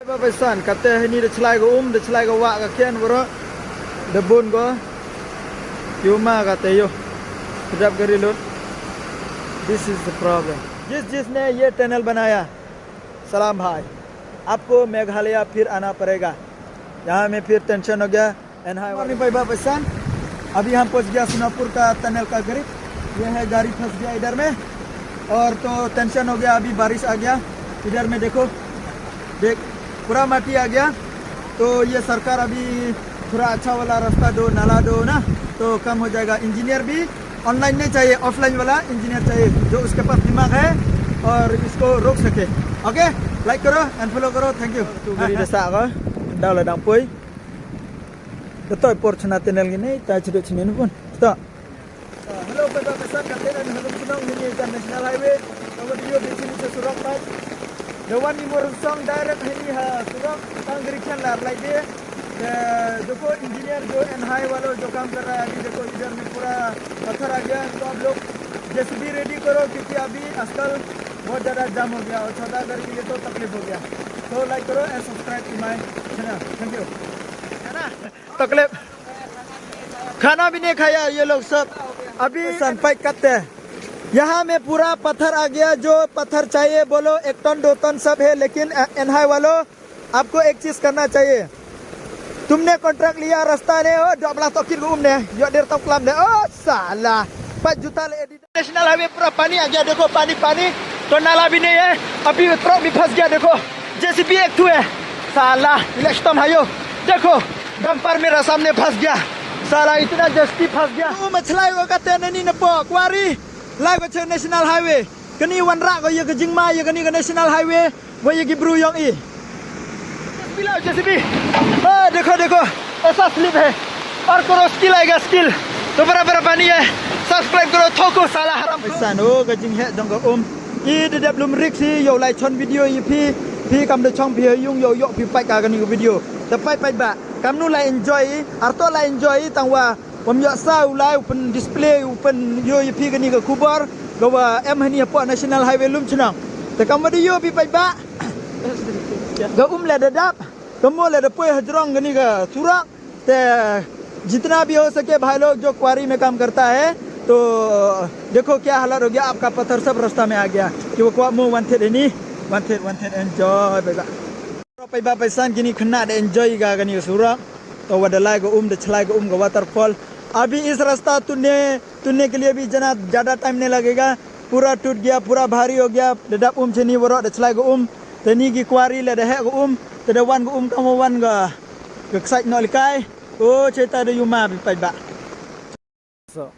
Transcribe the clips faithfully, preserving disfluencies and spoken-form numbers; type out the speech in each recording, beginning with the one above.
Ba paisan, kate hini da chlai ka um, da chlai ka wah ka khian baroh. Da bun ko. Ïoh ma kate ïoh. Dap ka ri lut. This is the problem. जिस जिसने ये टनल बनाया, सलाम भाई, आपको मेघालय फिर आना पड़ेगा। यहाँ में फिर टेंशन हो गया। एन हाई वाली भाई वापस सन। अभी हम पहुंच गया सोनापुर का टनल का करीब। ये है गाड़ी फंस गया इधर में, और तो टेंशन हो गया। अभी बारिश आ गया इधर में, देखो, देख, पूरा माटी आ गया। तो ये सरकार अभी थोड़ा अच्छा वाला रास्ता दो, नाला दो ना, तो कम हो जाएगा। इंजीनियर भी ऑनलाइन नहीं चाहिए, ऑफलाइन वाला इंजीनियर चाहिए, जो उसके पास दिमाग है और इसको रोक सके। ओके, लाइक करो एंड फॉलो करो। Thank you. Tu gari da sa ka, da la dang poi. Da toi por chna tenel gini, ta chdo chnen pun. Sta. Hello, paiba paisan, kate da ni halum chnong hini ka National Highway. Ka video di sini sa surok pai. Da wan ni mor song direct hini ha surok, tang gari khan lar lai de. देखो इंजीनियर जो N high वालों जो काम कर रहा है अभी, देखो इधर में पूरा पत्थर आ गया है, तो आप लोग जेसीबी रेडी करो, क्योंकि अभी आजकल बहुत ज़्यादा जाम हो गया और छोटा घर के लिए तो तकलीफ हो गया। तो लाइक करो and subscribe to my channel. Thank you. है ना? तकलीफ। खाना भी नहीं खाया ये लोग सब। अभी सनपाइट करते हैं। यहाँ में पूरा पत्थर आ गया, जो पत्थर चाहिए बोलो, एक टन दो टन सब है, लेकिन एन हाई वालों, आपको एक चीज करना चाहिए। तुमने कॉन्ट्रैक्ट लिया, रास्ता ने, ओ, dua belas tokir ko um ne, yo der tau klam ne, ओ साला, पाँच जूता ले एडी। नेशनल हाईवे पूरा पानी आ गया, देखो, पानी, पानी, तो नाला भी नहीं है, अभी ट्रक भी फंस गया, देखो, जेसीबी एक ठो है, साला, इलेक्शन हायो, देखो, डंपर मेरा सामने फंस गया, साला, इतना जस्ती फंस गया। तो मछलाई को कहते हैं, नहीं, नहीं, नहीं, क्वारी, लाइव अच्छे national highway. Kani wanrah ko ïa ka jingma ïa kani ka National Highway wa ïa ki bru ïong i. Bila J C B. Ah, dekho, dekho. Aisa slip hai. Aur karo skill aayega, skill. To bara bara pani hai. Subscribe karo, thoko sala haram. Aisa no ka jingheh jong ka um. I da dep lum rik si ïoh lai chon video ïa phi. Phi kam da chong phi ha ïung ïoh ïoh phi pait ka kani ka video. Da pait pait ba. Kamnu la enjoy, arto la enjoy tang wa Wam ïoh sa u lai u pyn display u pyn ïoh ïa phi kani ka khubor ka wa em hani hapoh National Highway Lumchnong. Te kam wa da ïoh phi paidbah ka um la da dap ka mo la da poi hajrong kani ka surok. Te jitna bhi ho sake bhai log jo quarry mein kam karta hai to dekho kya halat ho gaya, aapka pathar sab rasta mein aa gaya. Ki wa kwah mo wan thied hani, wan thied, wan thied, enjoy paidbah. Paidbah paisan kini khynnah da enjoy ka kani ka surok. To wa da lai ka um, da chlai ka um ka waterfall. Abhi is rasta tunne tunne ke liye bhi jana jyada time nahi lagega. Pura toot gaya, pura bhari ho gaya. Da dap um chini waroh da chlai ka um. Te ni ki quarry la da heh ka um. Te da wan ka um kam wan ka ka ksait noh likai. O cheta da yuma bhi paidbah. So,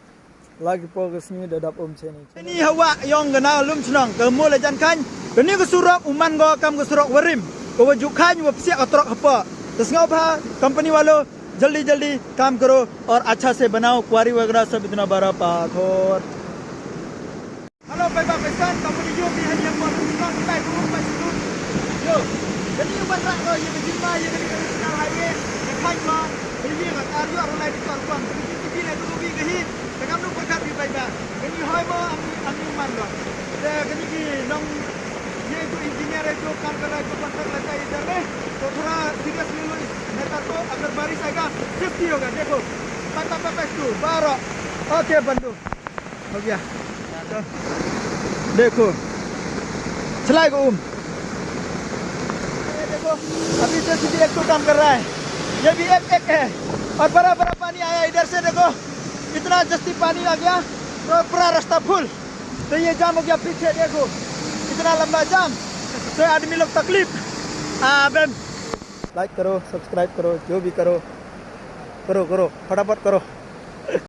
lagi po ka sngi da dap um cheni. Ni hawa yong ka na Lumchnong ka mo la jan khan. Kani ka surok u man go kam ka surok warim. Ka wa ju khan wa psiak ka trok hapoh. Te sngewbha company walo jaldi jaldi kam karo aur acha se banao, quarry wagera sab itna bara pathor. Hello, paidbah paisan, company yo bhi hai yang buat rumah kita itu rumah itu. Yo, jadi yang buat rak lo, yang berjumpa, yang kena kena signal highway, yang khai ma, ini yang kat arju arulai di tuan tuan, jadi kita bila itu lebih ke hit, tengah nu pakat di paidbah, ini hai ma, ami ami man lo, jadi kini ki nong, ये जो इंजीनियर है, जो काम कर रहा है, जो कॉन्ट्रैक्ट लेता है इधर में, तो थोड़ा सीरियसली लो इस मैटर को, अगर बारिश आएगा, सेफ्टी होगा। देखो, पाइप, पाइप, पाइप, टू, बारह। ओके बंधु, हो गया। देखो, चलाए को उम। ये देखो, अभी जेसीबी एक तो काम कर रहा है, ये भी एक एक है, और बड़ा बड़ा पानी आया इधर से। देखो, इतना जस्ती पानी आ गया, तो पूरा रास्ता फुल। तो ये जाम हो गया पीछे, देखो, इतना लंबा जाम, तो आदमी लोग तकलीफ। आ, बेन। लाइक करो, सब्सक्राइब करो, जो भी करो, करो, करो, फटाफट करो।